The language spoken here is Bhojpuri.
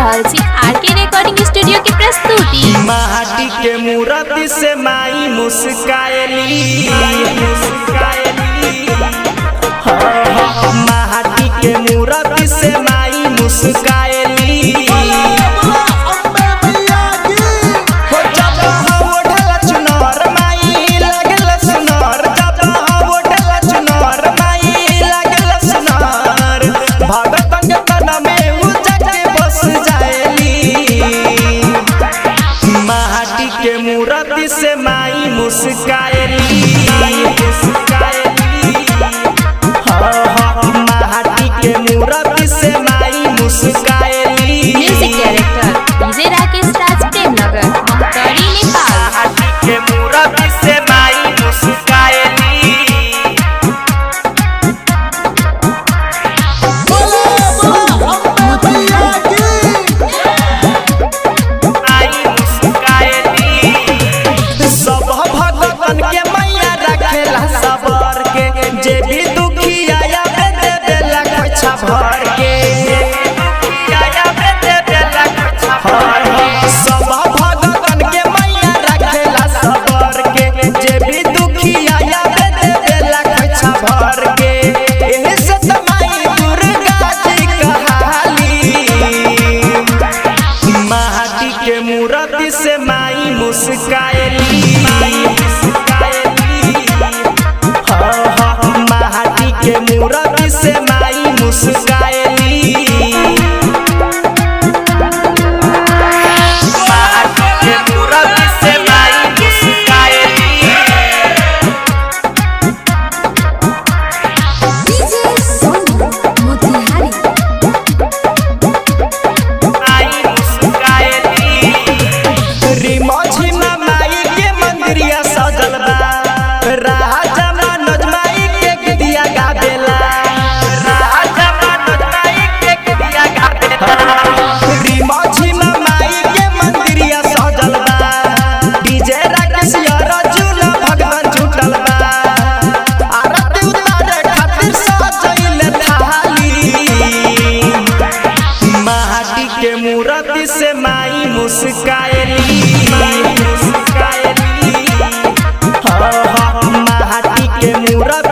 रहल छी आर के रिकॉर्डिंग स्टूडियो की प्रस्तुति। माटी के मूरति से माई मुस्कायली, मुस्कायली। हाँ, हाँ, माटी के मूरति से माई मुस्कायली। हो जब हम ओढ़ला चुनर माई लागल सुनर, जब हम ओढ़ला चुनर माई लागल सुनर, भगतन के तन में उ जाके बस जाएली। माटी के मूरति से माई मुस्कायली, मुस्कायली। हाँ, हाँ, माटी के मूरति से माई मुस्कायली। Music director DJ Rakesh Raj, Premnagar, Mahtari, Nepal. माटी के मूरति से माई मुस्कायली। माई मुस्कायली। सब भगतन के मैया रखेला सबर के, जे भी दुखिया आवे दे देला खोइछा भर के। दुखिया आवे दे देला खोइछा भर के। सब भगतन के मैया रखेला सबर के, जे भी दुखिया आवे दे देला खोइछा भर के। एही से त माई दुर्गा जी कहाली। माटी के मूरति से माई मुस्कायली, मुस्कायली। हाँ, हाँ, माटी के मूरति से माई मुस्कायली। माटी के मूरति से माई मुस्कायली। डीजे सोनू मोतिहारी। माई मुस्कायली। रिमा झिमा माई के मंदिरिया सजल बा, राजा मनोज माई के गीतिया गावेला। राजा मनोज माई के गीतिया गावेला। रिमा झिमा माई के मंदिरिया सजल बा, डीजे राकेश अर्जुन भगवान जुटल बा। आरती उतारे खातिर सजैले थाली। माटी के मूरति से माई मुस्कायली, मुस्कायली। हाँ, हाँ, माटी के मूरति